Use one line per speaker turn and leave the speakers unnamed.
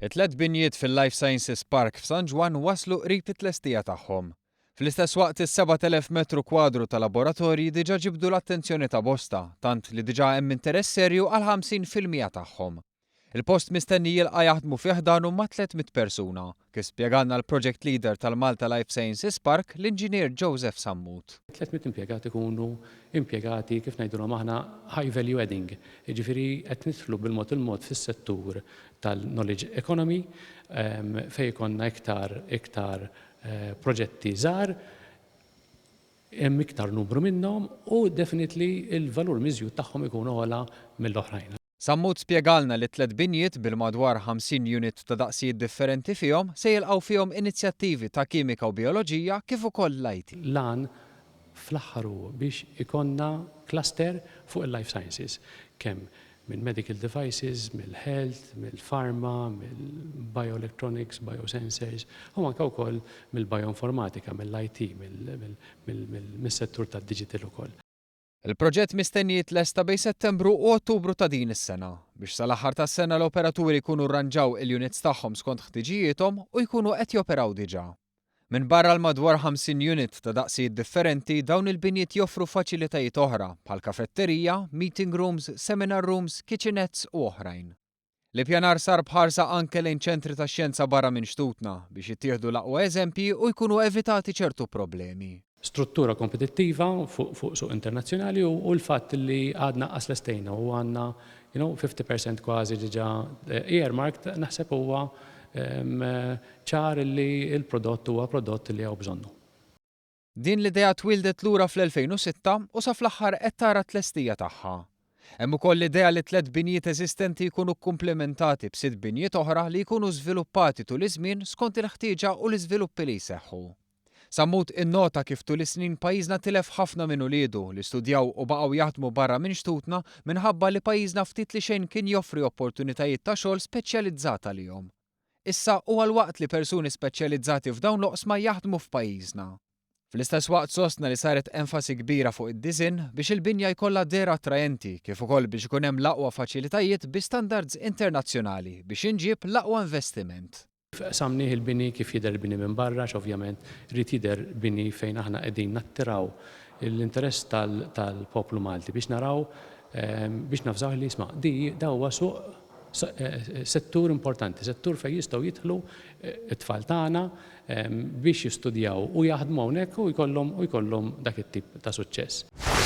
It-tlett binjiet fil-Life Sciences Park f'San Ġwann waslu qrib it-tlestija tagħhom. Fl-istess waqt is-7,000 metru kwadru ta' laboratorji diġà ġibdu l-attenzjoni ta' bosta, tant li diġà hemm interess serju għal 50% tagħhom. Il-post mistenni jilqa' jaħdmu fi ħdanu mat-300 persuna, kif spjegalna l-Project Leader tal-Malta Life Sciences Park, l-Inġinier Joseph Sammut.
300 impjegat ikunu impjegati kif ngħidulhom aħna high value adding, jiġifieri qed nidħlu bil-mod il-mod fis-settur tal-knowledge economy fejn ikollna iktar iktar proġetti żgħar, hemm iktar numru minnhom u definitely il-valur miżjud tagħhom ikun ogħla mill-oħrajn.
Sammut spjegalna li t-tlett binjiet bil-madwar 50 unit ta' daqsijiet differenti fihom se jilqgħu fihom inizjattivi ta' kimika u bijoloġija kif ukoll l-IT.
L-għan fl-aħħar hu biex ikollna cluster fuq il-life sciences, kemm minn medical devices, mill-health, mill-pharma, mill-bioelectronics, biosensors, u anke wkoll mill-bioinformatika, mill-IT, mis-settur tad-digital ukoll.
Il-proġett mistenni jitlesta bejn Settembru u Ottubru ta' din is-sena, biex sal-aħħar tas-sena l-operaturi jkunu rranġaw il-units tagħhom skont ħtiġijiethom u jkunu qed joperaw diġà. Minbarra l-madwar 50 unit ta' daqsijiet differenti, dawn il-binjiet joffru faċilitajiet oħra bħal kafetterija, meeting rooms, seminar rooms, kitchenettes u oħrajn. L-ippjanar sar b'ħarsa anke lejn ċentri tax-xjenza barra minn xtutna biex jittieħdu l-aqwa eżempji u jkunu evitati ċertu problemi.
Struttura kompetittiva fuq fuq suq internazzjonali u u l-fatt li għadna qas lestejna u għandna you know 50% kważi diġà earmarked naħseb huwa ċar li l-prodott huwa prodott li hawn bżonnu.
Din l-idea twieldet lura fl-2006 u sa fl-aħħar qed tara t-tlestija tagħha. Hemm ukoll l-idea li tlett binjiet eżistenti jkunu kkumplimentati b'sitt binjiet oħra li jkunu żviluppati tul iż-żmien skont il-ħtieġa u l-iżviluppi li jseħħu. Sammut innota kif tul is-snin pajjiżna tilef ħafna minn uliedu li studjaw u baqgħu jaħdmu barra minn xtutna minħabba li pajjiżna ftit li xejn kien joffri opportunitajiet ta' xogħol speċjalizzat għalihom. Issa huwa l-waqt li persuni speċjalizzati f'dawn l-oqsma jaħdmu f'pajjiżna. Fl-istess waqt sostna li saret enfasi kbira fuq id-disinn biex il-binja jkollha dehra attraenti kif ukoll biex ikun hemm l-aqwa faċilitajiet bi standards internazzjonali biex jinġieb l-aqwa investiment.
Qsamnieh il-bini kif jidher il-bini minn barra għax ovvjament irid jidher bini fejn aħna qegħdin nattiraw l-interess tal-poplu Malti biex naraw biex navżawh li isma' di da huwa suq settur importanti, settur fejn jistgħu jidħlu t-tfal tagħna biex jistudjaw u jaħdmu hawnhekk u jkollhom u jkollhom dak it-tip ta' suċċess.